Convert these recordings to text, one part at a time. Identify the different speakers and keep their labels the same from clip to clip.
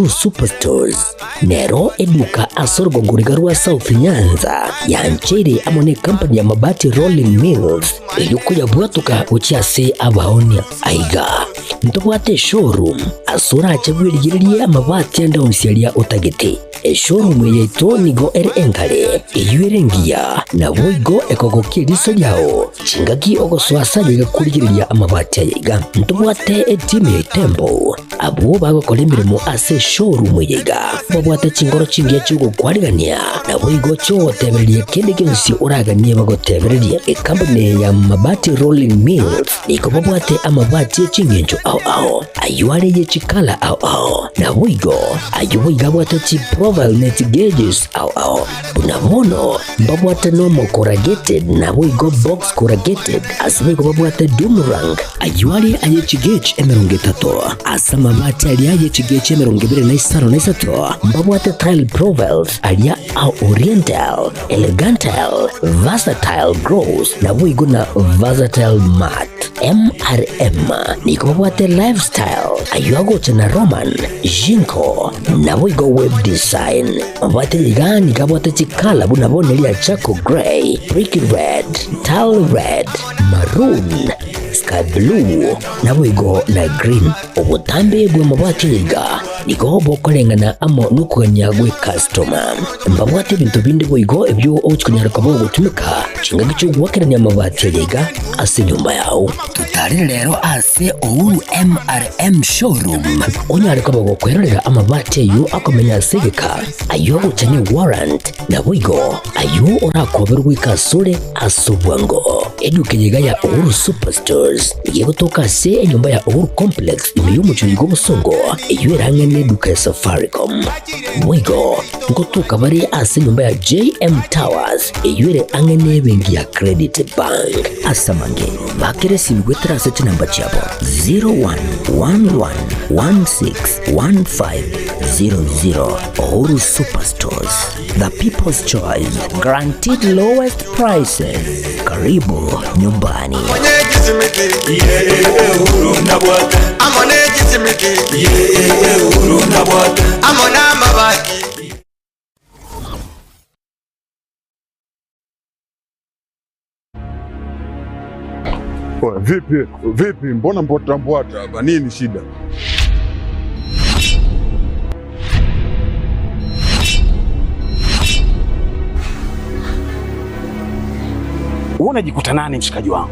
Speaker 1: Uhuru Superstores nero eduka ase orogongo riga rwa South Nyanza yancheire amo ne company ya Mabati Rolling Mills eyio koyabwatoka gochia ase abaonia. Aiga ntobwate eshowroom ase orache bwerigererie amabati ande onsi aria otagete. Eshowroom eye yaito nigo ere engare, eyio ere engiya, naboigo ekogokia eriso riao chingaki ogosoa ase aye iga korigereria amabati aya iga. Ntobwate etimu ya Itembo, abwo bagokora emeremo ase eshowroom eye iga, babwate chingoro chingiya chi'ogokwarigania, naboigo chi'ogotebereria kende gionsi oraganie bagotebererie. Ekampuni eye ya Mabati Rolling Mills nigo babwate amabati e chingencho ao ao, ayio are ye chikala ao ao, naboigo ayio boigo abwate chiprofile ne chigeges ao ao. Buna bono mbabwate normal corrugated naboigo box corrugated, ase boigo babwate doomerang, ayio are aye chigauge 30, ase amabati aria aye chigauge 23 na 3 mbabwate tile profiles aria a oriental, elegantal, versatile gloss, naboigo na versatile matte. MRM nigo babwate lifestyle, ayio agocha na Roman, Jinko, naboigo web design. Mabwate iga nigo abwate chikala buna bono eria charcoal grey, brick red, tile red, maroon, sky blue, naboigo na green. Obotambe bw'amabwate iga nigo bokoreng'ana amo nokogania gw'ekastoma. Mbabwate ebinto binde boigo ebio ogochia konyara koba ogotumeka chingaki chi'ogoakerania amabati aya iga ase enyomba yao. Totarere rero ase Uhuru MRM Showroom onyare koba gokwerorera amabati ayio akomenya ase egeka, ayio agocha ne warrant, Naboigo ayio orakoberwe goika asore ase obwango. Eduka eye iga ya Uhuru Superstores nigo egotoka ase enyomba ya Uhuru Complex ime y'omochie oyo bw'obosongo, eyio ere ang'e n'eduka ya Safaricom. Boigo ngotoka bare ase enyomba ya JM Towers eyio ere ang'e n'ebenki ya Credit Bank. Ase amange, bakera esimi goetera ase chinamba chiabo 0111161500. Uhuru Superstores, the people's choice, guaranteed lowest prices. Karibu nyumbani.
Speaker 2: Oya, vipi vipi, mbona mbwata mbwata hapa? Nini shida?
Speaker 3: Wewe unajikuta nani mshikaji wangu?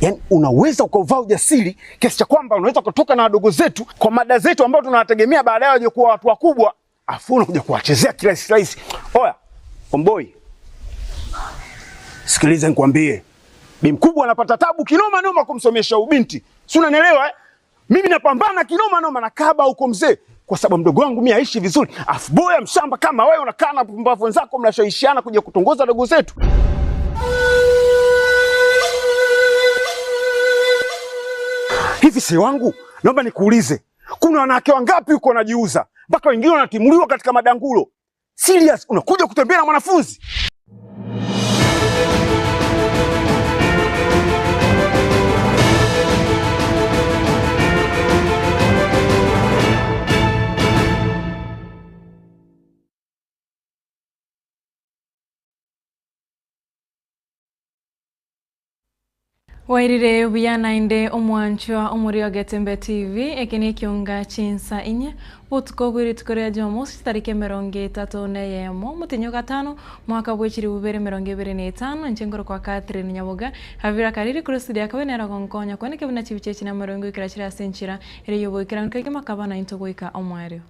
Speaker 3: Yaani unaweza ukavaa ujasiri kiasi cha kwamba unaweza kutoka na wadogo zetu kwa mada zetu ambao tunawategemea baadaye waje kuwa watu wakubwa, afu unakuja kuwachezea kirahisi rahisi. Oya, omboi, sikiliza nikwambie, bi mkubwa anapata tabu kinoma noma kumsomesha ubinti, si unanielewa eh? Mimi napambana kinoma noma na kaba huko mzee, kwa sababu mdogo wangu mimi aishi vizuri, afu boya mshamba kama wewe unakaa na pumbavu wenzako mnashawishiana kuja kutongoza dogo zetu. Hivi si wangu, naomba nikuulize, kuna wanawake wangapi huko wanajiuza mpaka wengine wanatimuliwa katika madangulo? Serious, unakuja kutembea na mwanafunzi?
Speaker 4: Bwairire buya naende omwanchwa omori o Getembe TV, eke nekionga chinsa inye, botuko bwe rituko ria Jumamosi chitariki 31 omotienyi o gatano mwaka bwe chilifu bibere 25, inche nkorokwa Catherine Nyaboga, Havira Kariri korwa estudio ya kabere nero ogonkonya kwane buna chibicha echi na amarongo goikera chire ase enchera ere yoboikeranu kegima kaba naintwe goika omoerio.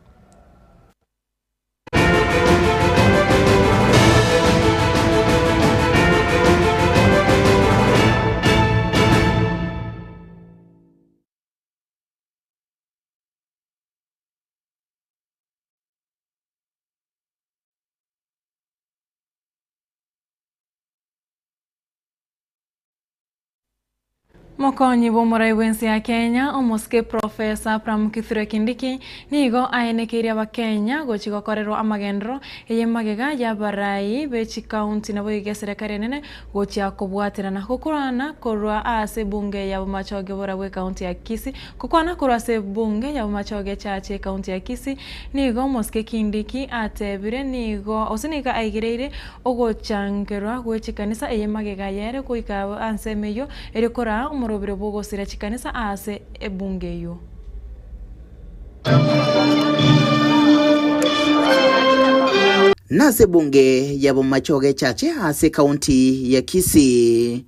Speaker 4: Mokonyi bw'omorai bw'ense ya Kenya, omosike Professor Abraham Kithure Kindiki, nigo aenekeirie Abakenya gochia gokorerwa amagenderero eye magega y'abarai be chikaunti naboigo eserekari enene gochia kobwaterana gokwana korwa ase ebunge ya Bomachoge bora bw'ekaunti ya Kisii. Gokwana korwa ase ebunge ya Bomachoge Church ekaunti ya Kisii, nigo omosike Kindiki atebire nigo gose nigo aigereire Ogochangerwa gwe chikanisa eye magega yere goika ase emeyio erio koraa omorobiro bw'ogosira chikanisa aase ebunge eyio.
Speaker 5: Nase ebunge ya Bomachoge Church ase ekaunti ya Kisii.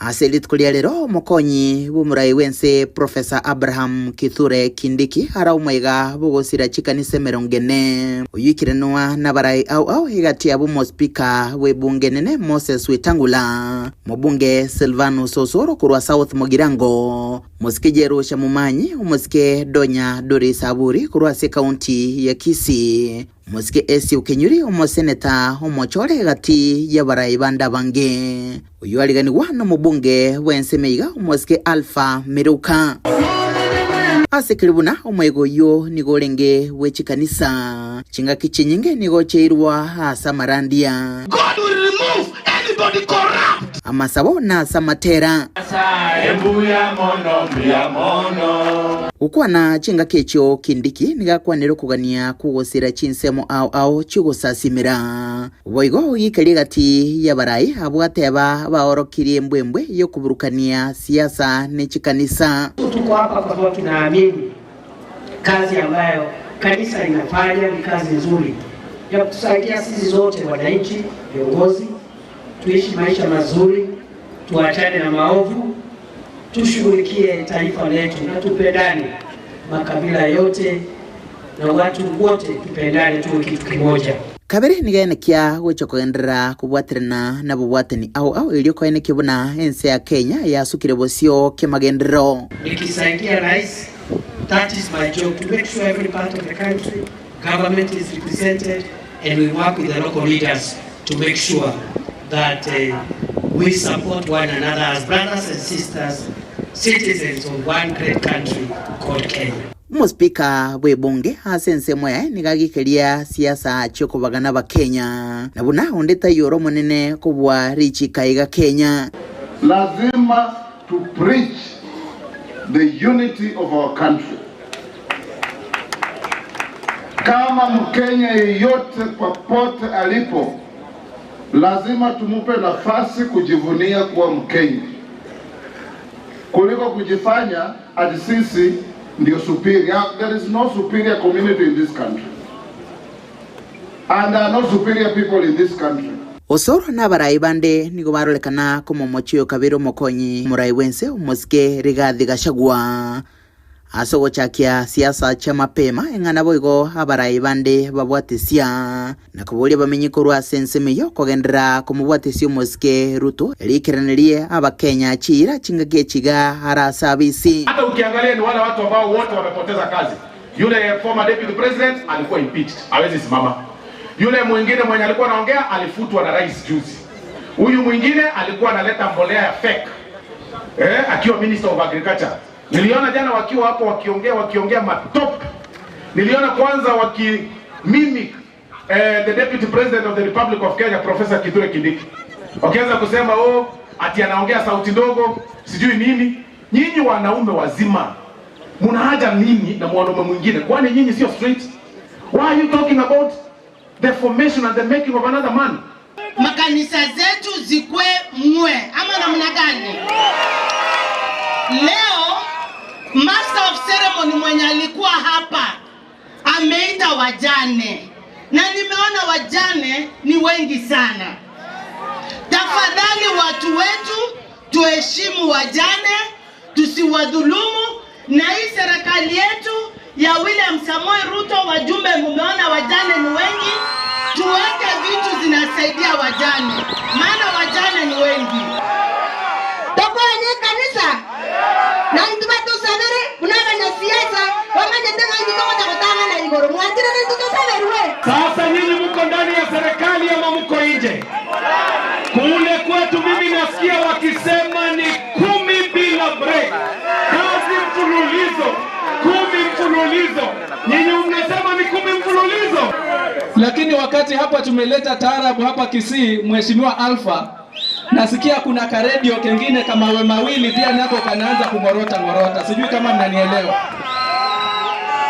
Speaker 5: Ase rituko ria rero omokonyi bw'omorai bw'ense Professor Abraham Kithure Kindiki ara omwaiga bw'ogosira chikanisa emerongo ene. Oyuikirenwa nabarai ao ao egati yabo omospika bw'ebunge enene Moses Wetangula, omobunge Silvanus Osoro korwa South Mugirango, Omosike Jerusha Momanyi, omosike Donya Doris Aburi korwa ase ekaunti ya Kisii, Omosike Esiu Kenyuri, omoseneta omochore egati y'abarai bande abange. Oyio ariganigwa nomobunge bw'ensemo iga omosike Alpha Miruka. Ase keri buna omoyega oyio nigo orenge bwe chikanisa, chingaki chinyinge nigo chiairwa ase amarandia.
Speaker 6: God will remove anybody corrupt.
Speaker 5: Amasabo na ase amatera. Gokwana chingaki echio Kindiki nigo akwanire okogania kw'ogosira chinsemo ao ao chi'ogosasimera. Boigo gikeria egati y'abarai abwo ateba baorokirie embwembwe y'okoburukania siasa ne chikanisa.
Speaker 7: Tuko hapa kwa sababu tunaamini kazi ambayo kanisa linafanya ni kazi nzuri ya kutusaidia sisi zote wananchi, viongozi, tuishi maisha mazuri, tuachane na maovu, tushughulikie taifa letu na tupendane, makabila yote na watu wote tupendane, tuwe kitu kimoja.
Speaker 5: Kabere nigo enekia gocha kogenderera kobwaterana nabobwatani ao ao erio koenekia buna ense ya Kenya yasukire bosio kemagenderero.
Speaker 7: Nikisaidia rais, that is my job to make sure every part of the country government is represented and we work with the local leaders to make sure that we support one another as brothers and sisters, citizens of one great country called Kenya.
Speaker 5: Omospeaker bw'ebunge ase ensemo yaye nigo agikeria siasa chi'okobagana Abakenya, na buna onde taiyo ore omonene kobua richiko aiga Kenya.
Speaker 2: Lazima to preach the unity of our country. Kama Mkenya yeyote popote alipo, lazima tumupe nafasi kujivunia kuwa Mkenya kuliko kujifanya ati sisi ndio superior. There is no superior community in this country and there are no superior people in this country.
Speaker 5: Osoro na abarai bande nigo barorekana komomochia oyo kabere omokonyi omorai bw'ense omosike Rigathi Gachagua ase ogochakia siasa chia mapema eng'ana boigo abarai bande babwatesia na koboria bamenyi korwa ase ensemo eyio kogenderera komobwatesia omosike Ruto eriikeranerie abakenya chiira chingaki echi iga are ase abisi.
Speaker 8: Hata ukiangalia ni wale watu ambao wote wamepoteza kazi. Yule former deputy president alikuwa impeached, hawezi simama. Yule mwingine mwenye alikuwa anaongea alifutwa na rais juzi. Huyu mwingine alikuwa analeta mbolea ya fake akiwa minister of agriculture. Niliona jana wakiwa hapo wakiongea wakiongea matop. Niliona kwanza waki mimic the deputy president of the Republic of Kenya Professor Kithure Kindiki. Wakianza kusema oh, ati anaongea sauti ndogo, sijui nini. Nyinyi wanaume wazima muna haja nini na mwanaume mwingine? Kwani nyinyi sio straight? Why are you talking about the formation and the making of another man?
Speaker 9: Makanisa zetu zikwe mwe ama namna gani? Leo master of ceremony mwenye alikuwa hapa ameita wajane, na nimeona wajane ni wengi sana. Tafadhali watu wetu, tuheshimu wajane, tusiwadhulumu. Na hii serikali yetu ya William Samoei Ruto, wajumbe, mumeona wajane ni wengi, tuweke vitu zinasaidia wajane, maana wajane ni wengi.
Speaker 10: Tokonye kanisa na ntuba tusabere munabanya siasa wamanyete ng'angi togocha gotang'ana igoro mwanchire nintu tosaberwe.
Speaker 8: Sasa nyinyi mko ndani ya serikali ama mko nje? Kule kwetu mimi nasikia wakisema
Speaker 11: Wakati hapa tumeleta taarabu hapa Kisii, Mheshimiwa Alpha, nasikia kuna karedio kengine kama we mawili pia nako kanaanza kung'orota ng'orota. Sijui kama mnanielewa.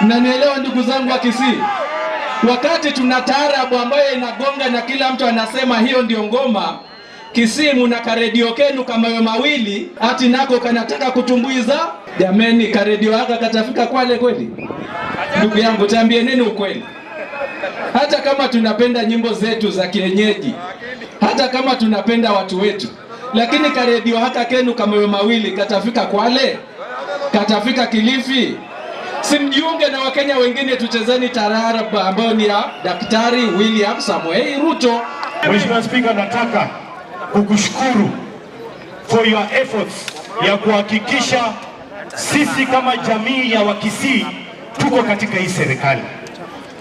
Speaker 11: Mnanielewa ndugu zangu wa Kisii? Wakati tuna taarabu ambayo inagonga na kila mtu anasema hiyo ndio ngoma, Kisii muna karedio kenu kama we mawili, ati nako kanataka kutumbuiza. Jameni, karedio haka katafika Kwale kweli? Ndugu yangu, taambie nini ukweli? Hata kama tunapenda nyimbo zetu za kienyeji, hata kama tunapenda watu wetu, lakini karedio haka kenu kama mawili katafika Kwale, katafika Kilifi. Simjiunge na Wakenya wengine, tuchezeni taarab ambayo ni ya Daktari William Samoei Ruto.
Speaker 12: Mheshimiwa Spika, nataka kukushukuru for your efforts ya kuhakikisha sisi kama jamii ya Wakisii tuko katika hii serikali.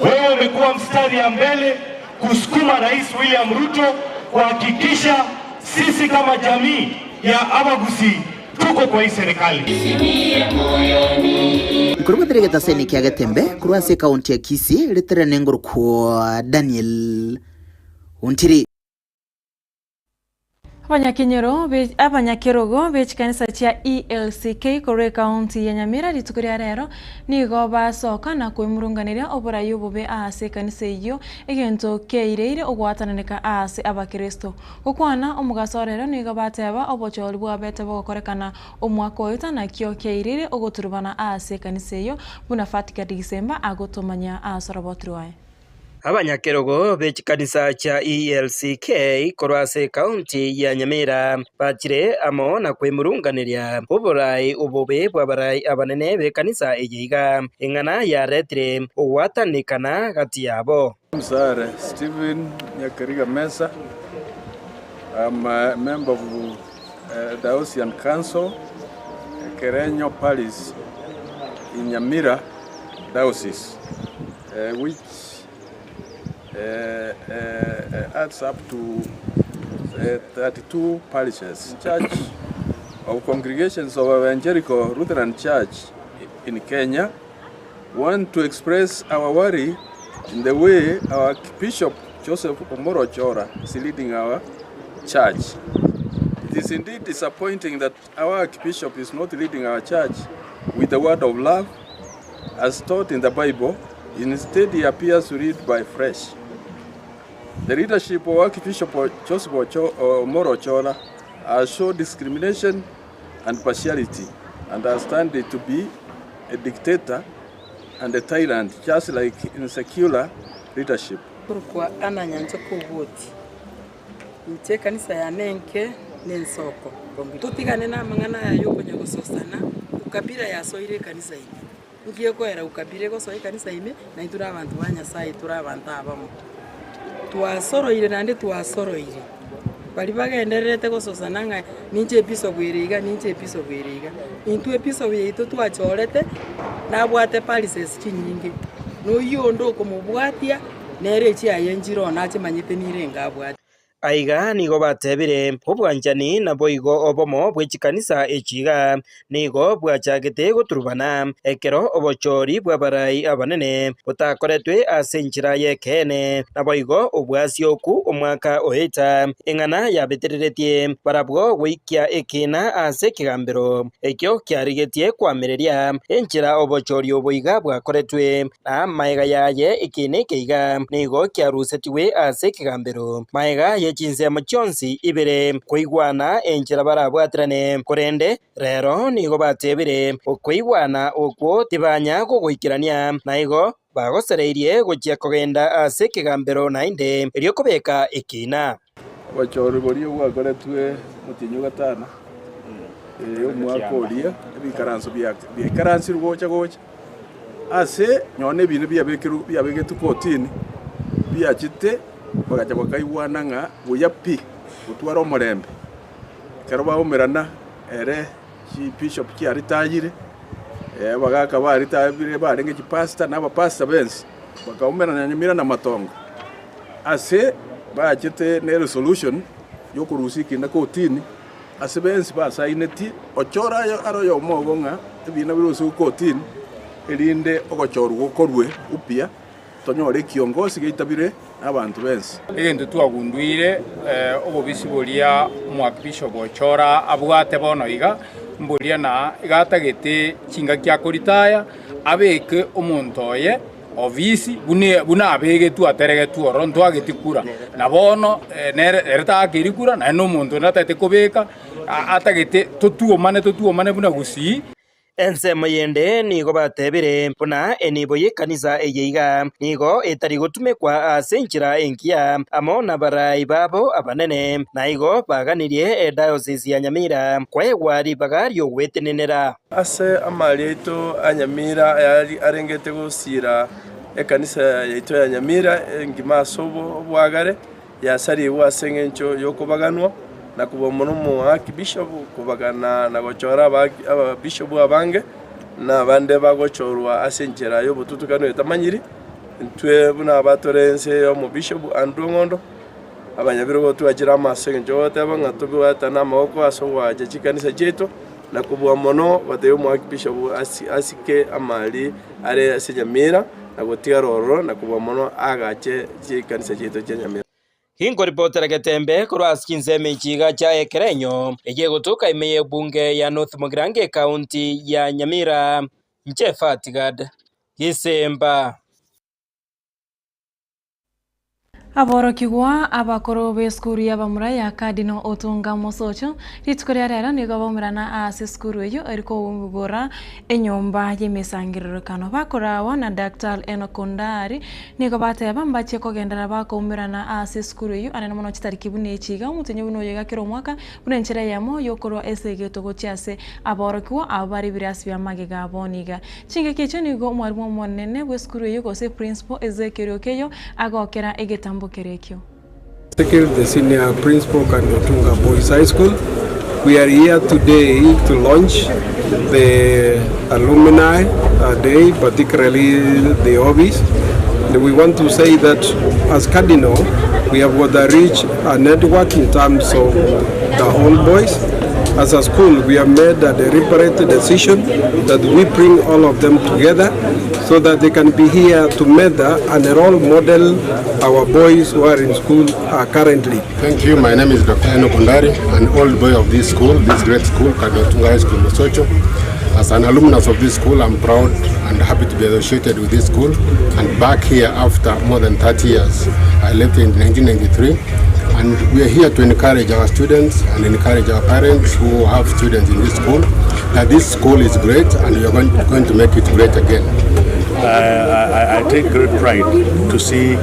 Speaker 12: Wewe umekuwa mstari ya mbele kusukuma Rais William Ruto kuhakikisha sisi kama jamii ya Abagusii tuko kwa hii serikali.
Speaker 5: Nkorwa getaseni kia Getembe korwa ase ekaunti ya Kisii ritere nengorokwa Daniel Ontiri.
Speaker 4: Abanyakenyoro abanyakerogo b'echikanisa chia ELCK korwa ekaunti ya Nyamira rituko ria rero nigo basoka na koimurunganeria oborai obobe ase ekanisa eyio egento keireire ogwatananeka ase abakristo. Gokwana omogaso rero nigo bateba obochori bwabete bogokorekana omwaka oyo nakio keireire ogoturubana ase ekanisa eyio buna Fatika December agotomanya ase oroboti rwaye.
Speaker 13: Abanyakerogo b'echikanisa chia ELCK korwa ase ekaunti ya Nyamira bachire amo na kwemurunganeria oborai obobe bwa abarai abanene b'ekanisa eye iga eng'ana yaretire ogwatanikana gati yabo.
Speaker 14: Msare Stephen Nyakariga Mesa. I'm a member of Diocesan Council, Kerenyo Parish in Nyamira Diocese, which adds up to 32 parishes. Church of Congregations of Evangelical Lutheran Church in Kenya want to express our worry in the way our Bishop Joseph Omoro Chora is leading our church. It is indeed disappointing that our Archbishop is not leading our church with the word of love as taught in the Bible. Instead, he appears to lead by flesh. The leadership of Archbishop Joseph Omoro Ochola has shown discrimination and partiality and has turned to be a dictator and a tyrant, just like in secular leadership.
Speaker 15: Kurukwa Anna Nyanchoka Oboti inche ekanisa yane enke na ensoko totigane na amang'ana aya ya okonya gososana ukabila yasoire ekanisa ime nki ekoera ukabila egosoa ekanisa ime na intwe na abanto ba Nyasaye tore abanto abamo twasoroire naende twasoroire baria bagendererete gososana ng'a ninche ebisobu ere iga ninche ebisobu ere iga intwe ebisobu yaito twachorete nabwate parishes chinyinge na oyio onde okomobwatia nere echiaye nchire one achimanyete nirenga abwate.
Speaker 13: Aiga nigo batebire, Obwanchani naboigo obomo bwe chikanisa echi iga nigo bwachagete goturubana ekero obochori bw'abarai abanene botakoretwe ase enchera y'ekeene, naboigo obwasioku omwaka oeta eng'ana yabetereretie barabwo goikia ekina ase ekegambero ekio kiarigetie koamereria enchera obochori obo iga bwakoretwe na maega yaye ekina eke iga nigo kiarusetiwe ase ekegambero maega ye chinsemo chionsi ibere koigwana enchera barabwaterane korende rero nigo batebire okoigwana okwo tibanya gogoikerania naigo bagosereirie gochia kogenda ase ekegambero naende erio kobeka ekina.
Speaker 14: Obochori boria bwakoretwe omotienyi o gatano, eh, omwaka oria, ebikaranso biaikaransirwe gocha gocha ase nonye na ebinto biabekirwe biabegetwe kotini, biachete bagacha bakaigwana ng'a buya pi gotwara omorembe. Ekero baumerana ere chibishop chiaritayire, abagaka baritayire barenge chipastor na abapastor bensi, bakaumerana Nyamira na Matongo ase bachete ne resolution yokorusia ekina kotini ase bensi basainetie ochore aye are oyomo obo ng'a ebina birusigwe kotini erinde ogochorwa gokorwe upya tonyore ekiongosi geitabire.
Speaker 16: Nabanto bensi.
Speaker 17: Egento twagunduire obobisi boria Omoakibishopu Ochora abwate bono iga, mboria na iga atagete chingaki akoritaya, abeke omonto oye ofisi buna buna abegetwe ateregetwe ororo ntwageti kura. Na bono nere ere taakeri kura naende na omonto onde atagete kobeka, atagete totuomane totuomane buna gusii.
Speaker 13: Ensemo yende nigo batebire buna enibo y'ekanisa eye iga nigo etari gotumekwa ase enchera engiya amo nabarai babo abanene, na igo baganirie edayosisi ya Nyamira koegwa ribaga ri'ogwetenenera.
Speaker 14: Ase amari aito a Nyamira ayari arengete gosiira ekanisa yaito ya Nyamira engima ase obwagare, yasarigwe ase engencho y'okobaganwa, na kobua mono omoakibishopu kobagana na gochora ababishopu abange, na abande bagochorwa ase enchera y'obotutukanu etamanyiri. Intwe buna abatore ense y'omobishopu Andrew Ong'ondo, abanyabirogo twachire amo ase engencho y'ogoteba ng'a tobwatane amaboko ase ogoacha chikanisa chiaito, na kobua mono gotebia omoakibishopu asike amari are ase Nyamira, na gotigara ororo, na kobua mono aagache chikanisa chiaito chia Nyamira.
Speaker 13: Inkoripotera getembe korwa ase chinsemo echi iga chia ekerenyo eye egotoka ime y'ebunge ya North Mugirango ekaunti ya Nyamira. Inche Fatgad Gisemba.
Speaker 4: Aborokigwa abakoro b'esukuru y'abamura ya Cardinal Otunga Mosocho rituko ria rero nigo baumerana ase esukuru eyio eri kogora enyomba y'emesangererekano. Bakorawa na Daktari Enock Ondari nigo bateba mbachie kogenderera bakoumerana ase esukuru eyio anene mono chitariki buna echi iga omotienyi buna oyo iga kera omwaka buna enchera eyemo yokorwa ase egeto gochia ase aborokigwa abwo bare ebirasi bia magega bono iga. Chingaki echio nigo omwarimu omonene bw'esukuru eyio gose principal Ezekiel Okeyo agokera egetambo keria ekio.
Speaker 18: Ezekiel, the senior principal Cardinal Otunga Boys High School. We are here today to launch the alumni day, particularly the hobbies. And we want to say that as Cardinal, we have got a rich network in terms of the old boys. As a school, we have made a deliberate decision that we bring all of them together so that they can be here to mentor and role model our boys who are in school uh, currently.
Speaker 19: Thank you. My name is Dr. Enoch Ondari, an old boy of this school, this great school, Cardinal Tunga High School, Mosocho. As an alumnus of this school, I'm proud and happy to be associated with this school and back here after more than 30 years. I left in 1993 and we are here to encourage our students and encourage our parents who have students in this school that this school is great and we are going, going to make it great again.
Speaker 16: I, I, I take great pride to see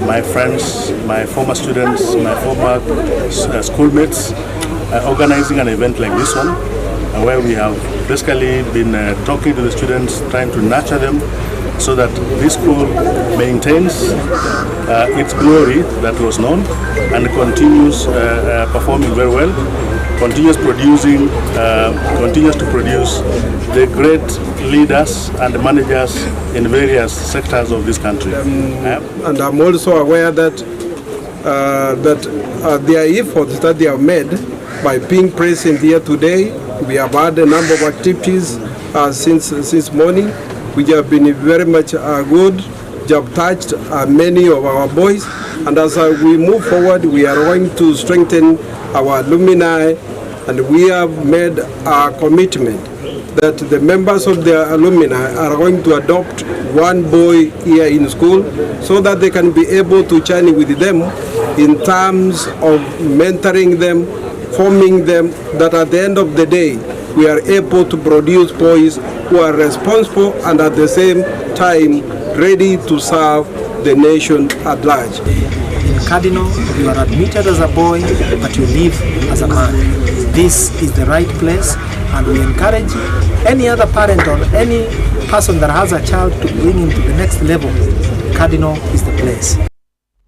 Speaker 16: my friends, my former students, my former uh, schoolmates uh, organizing an event like this one, uh, where we have basically been uh, talking to the students, trying to nurture them so that this school maintains uh, its glory that was known and continues uh, uh, performing very well, continues producing, uh, continues to produce the great leaders and managers in various sectors of this country.
Speaker 18: And I'm also aware that uh, that uh, their efforts that they have made by being present here today, we have had a number of activities uh, since since morning, which have been very much uh, good, which have touched uh, many of our boys. And as uh, we move forward, we are going to strengthen our alumni, and we have made a commitment that the members of the alumni are going to adopt one boy here in school so that they can be able to journey with them in terms of mentoring them, forming them, that at the end of the day, we are able to produce boys who are responsible and at the same time ready to serve the nation at large.
Speaker 20: In Cardinal, you are admitted as a boy, but you live as a man. This is the right place, and we encourage any other parent or any person that has a child to bring him to the next level. Cardinal is the place.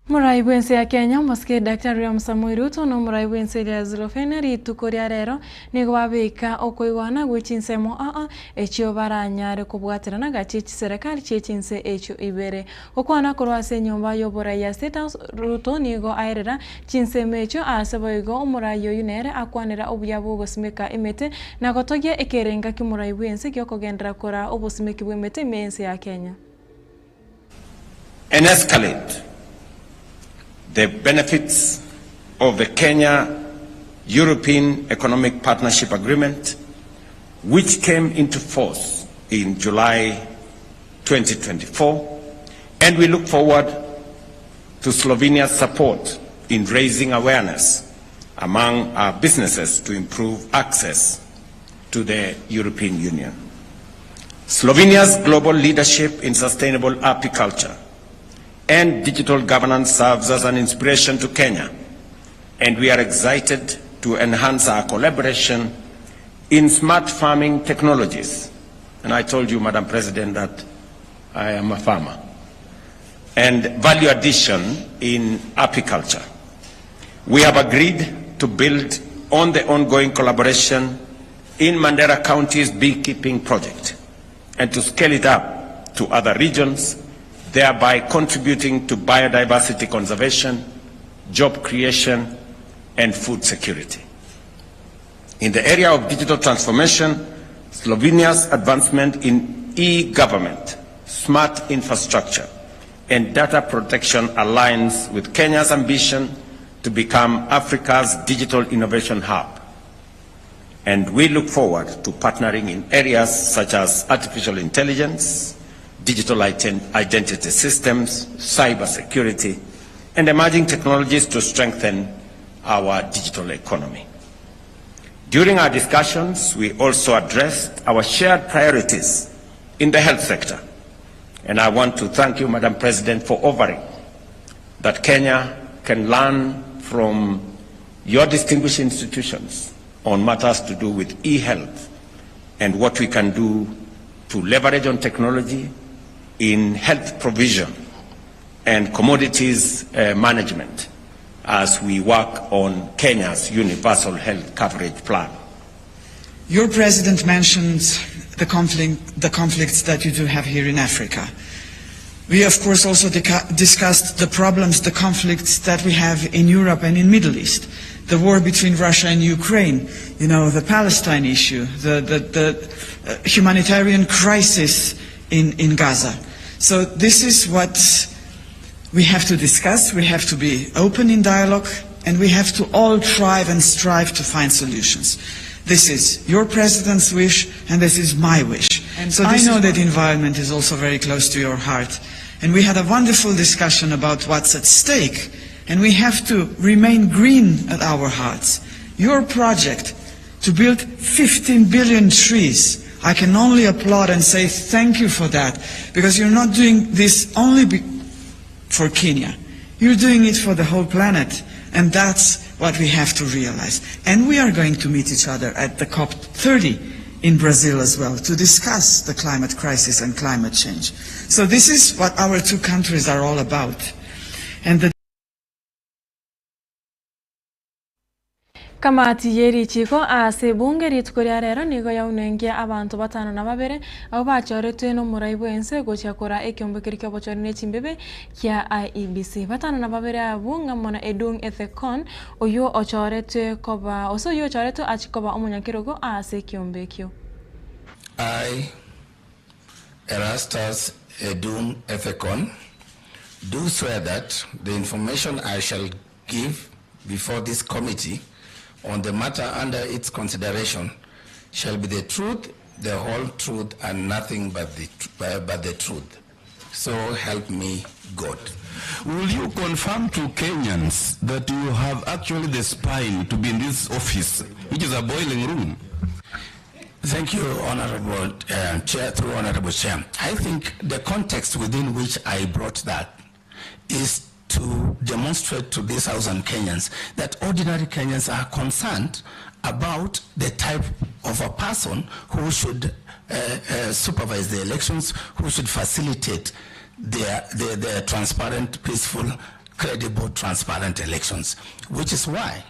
Speaker 4: Omorai bw'ense ya Kenya, Omosike Daktari William Samoei Ruto na omorai bw'ense eria ya Slovenia rituko ria rero nigo babeka okoigwana gwe chinsemo aa echio baranyare kobwaterana gati chiserekari chie chinse echio ibere. Gokwana korwa ase enyomba y'oborai ya State House, Ruto nigo aerera chinsemo echio aase boigo omorai oyio nere akwanera obuya bw'ogosimeka emete na gotogia ekerenga ki'omorai bw'ense giokogenderera koraa obosimeki bw'emete ime y'ense ya Kenya.
Speaker 21: and escalate. the benefits of the Kenya European Economic Partnership Agreement, which came into force in July 2024, and we look forward to Slovenia's support in raising awareness among our businesses to improve access to the European Union. Slovenia's global leadership in sustainable apiculture and digital governance serves as an inspiration to Kenya, and we are excited to enhance our collaboration in smart farming technologies. And I told you, Madam President, that I am a farmer. And value addition in apiculture. We have agreed to build on the ongoing collaboration in Mandera County's beekeeping project and to scale it up to other regions, thereby contributing to biodiversity conservation, job creation, and food security. In the area of digital transformation, Slovenia's advancement in e-government, smart infrastructure, and data protection aligns with Kenya's ambition to become Africa's digital innovation hub. And we look forward to partnering in areas such as artificial intelligence, digital identity systems, cybersecurity, and emerging technologies to strengthen our digital economy. During our discussions, we also addressed our shared priorities in the health sector. And I want to thank you, Madam President, for offering that Kenya can learn from your distinguished institutions on matters to do with e-health and what we can do to leverage on technology in health provision and commodities management as we work on Kenya's universal health coverage plan.
Speaker 22: Your president mentioned the conflicts that you do have here in Africa. We, of course, also discussed the problems, the conflicts that we have in Europe and in Middle East, the war between Russia and Ukraine, you know, the Palestine issue, the humanitarian crisis in Gaza. So this is what we have to discuss, we have to be open in dialogue, and we have to all thrive and strive to find solutions. This is your president's wish, and this is my wish. And so I know that environment is also very close to your heart. And we had a wonderful discussion about what's at stake, and we have to remain green at our hearts. Your project to build 15 billion trees, I can only applaud and say thank you for that, because you're not doing this only for Kenya. You're doing it for the whole planet, and that's what we have to realize. And we are going to meet each other at the COP30 in Brazil as well to discuss the climate crisis and climate change. So this is what our two countries are all about. And the
Speaker 4: Kamati ye richiiko ase ebunge rituko ria rero nigo yaunengia abanto batano na babere abwo bachoretwe nomorai bwense gochia koraa ekeombe keria kiobochori ne chimbebe kia IEBC. Batano na babere abwo ng'amo na Edung Ethekon oywo ochoretwe koba gose oywo ochoretwe achie koba omonyakerogo ase ekeombe ekio.
Speaker 23: I, Erastus Edung Ethekon, do swear that the information I shall give before this committee on the matter under its consideration shall be the truth, the whole truth, and nothing but the truth. So help me God.
Speaker 24: Will you confirm to Kenyans that you have actually the spine to be in this office, which is a boiling room?
Speaker 23: Thank you, Honorable Chair, through Honorable Chair. I think the context within which I brought that is to demonstrate to this House and Kenyans that ordinary Kenyans are concerned about the type of a person who should supervise the elections, who should facilitate their transparent, peaceful, credible, transparent elections, which is why,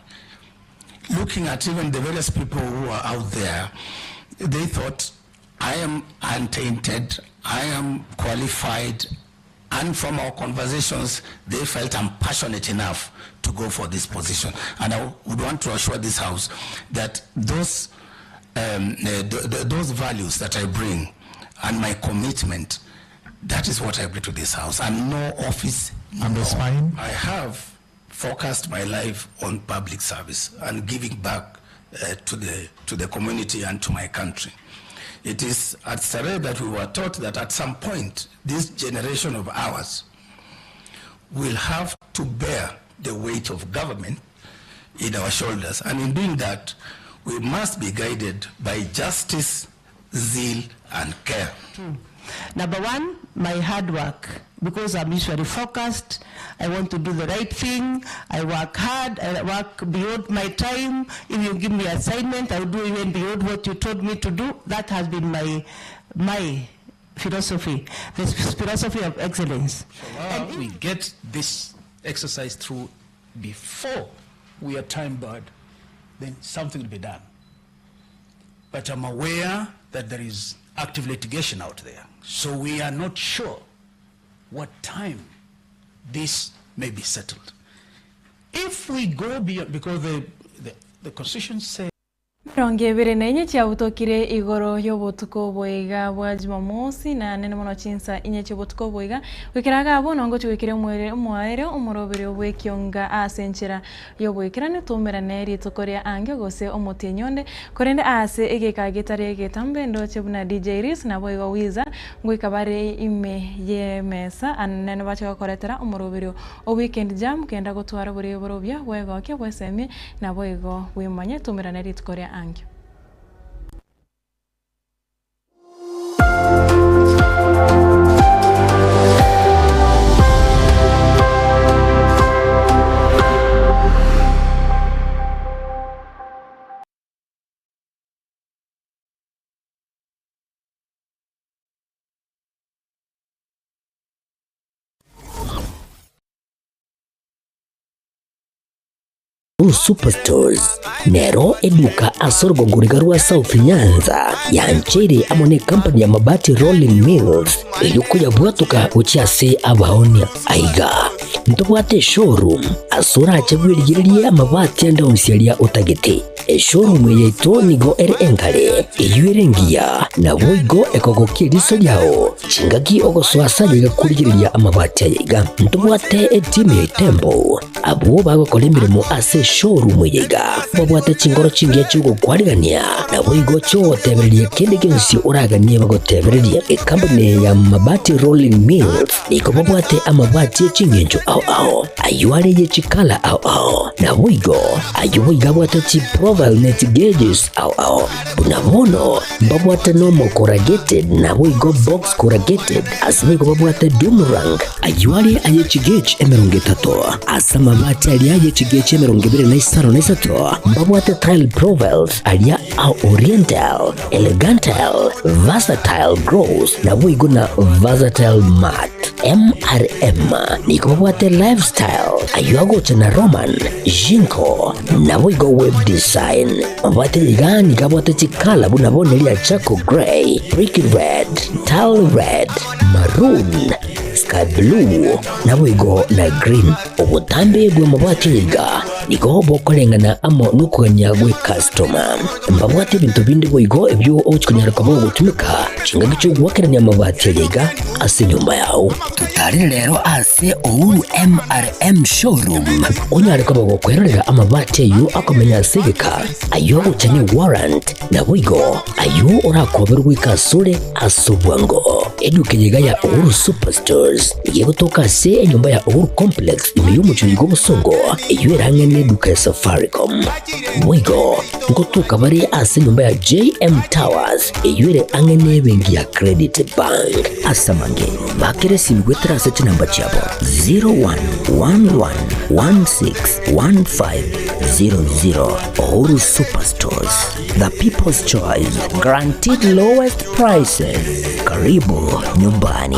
Speaker 23: looking at even the various people who are out there, they thought, I am untainted, I am qualified, and from our conversations, they felt I'm passionate enough to go for this position. And I would want to assure this House that those values that I bring and my commitment, that is what I bring to this House. And no office.
Speaker 24: And the spine?
Speaker 23: I have focused my life on public service and giving back uh, to, the, to the community and to my country. It is at Starehe that we were taught that at some point, this generation of ours will have to bear the weight of government in our shoulders. And in doing that, we must be guided by justice, zeal, and care.
Speaker 1: Number one, my hard work, because I'm usually focused. I want to do the right thing. I work hard. I work beyond my time. If you give me assignment, I will do even beyond what you told me to do. That has been my, my philosophy, the philosophy of excellence.
Speaker 3: We get this exercise through before we are time barred, then something will be done. But I'm aware that there is active litigation out there. So we are not sure what time this may be settled. If we go beyond, because the, the, the Constitution says
Speaker 4: Emerongo ebere na enye chiabutokire igoro y'obotuko boiga bwa Jumamosi na nene mono chinsa inye chi'obotuko boiga goikera iga abwo nongo chigoikera omoere omoaere omorobere bw'ekionga ase enchera y'oboikeranu toumerane rituko ria angio gose omotienyi onde korende ase egeka getari egetambe ndoche buna DJ Reece naboigo Weezer ngoika bare ime y'emesa anene bache gokoretera omorobere o weekend jam kenda gotwara oborebe bore obuya bwegokia bwesemie naboigo bwemanye toumerane rituko ria angio.
Speaker 6: Uhuru Superstores nero eduka ase orogongo riga rwa South Nyanza yancheire amo ne company ya Mabati Rolling Mills erio koyabwatoka gochia ase abaonia. Aiga ntobwate eshowroom ase orache bwerigererie amabati ande onsi aria otagete. Eshowroom eye yaito nigo ere enkare, eyio ere engiya, naboigo ekogokia eriso riao chingaki ogosoa ase aye iga korigereria amabati aya iga. Ntobwate etimu ya Itembo Abwo bagokora emeremo ase eshowroom eye iga babwate chingoro chingiya chi'ogokwarigania, naboigo chi'ogotebereria kende gionsi oraganie bagotebererie. Ekampuni ya Mabati Rolling Mills nigo babwate amabati e ching'encho ao ao, ayio are ye chikala ao ao, naboigo ayio boigo abwate chiprofile ne chigeges ao ao. Buna bono mbabwate normal corrugated naboigo box corrugated, ase boigo babwate doom rank, Ayio are aye chigech 30, ase amabati aria aye chigech 23 mbabwate tile profiles aria a oriental, elegantal, versatile gross, naboigo na versatile matte. MRM nigo babwate lifestyle, ayio agocha na Roman, Jinko, naboigo web design. Mabwate iga nigo abwate chikala buna bono eria charcoal grey, brick red, tile red, maroon, sky blue, naboigo na green. Obotambe bw'amabati iga nigo bokoreng'ana amo nokogania gw'ekastoma. Mbabwate ebinto binde boigo ebio ogochi konyara koba ogotumeka chingaki chi'ogoakerania amabati aya iga ase enyomba yao. Totarire rero ase Uhuru MRM Showroom onyare koba gokwerorera amabati ayio akomenya ase egeka, ayio agocha ne warrant, Naboigo ayio orakoberwe goika asore ase obwango. Eduka eye iga ya Uhuru Superstores nigo egotoka ase enyomba ya Uhuru Complex ime y'omochie oiga obosongo, eyio ere ang'e neduka ya Safaricom. Boigo ngotoka bare ase enyomba ya JM Towers eyio ere ang'e nebenki ya Credit Bank. Ase amange, bakera esimi goetera ase chinamba chiabo 0111161500. Uhuru Superstores, the people's choice, guaranteed lowest prices. Karibu nyumbani.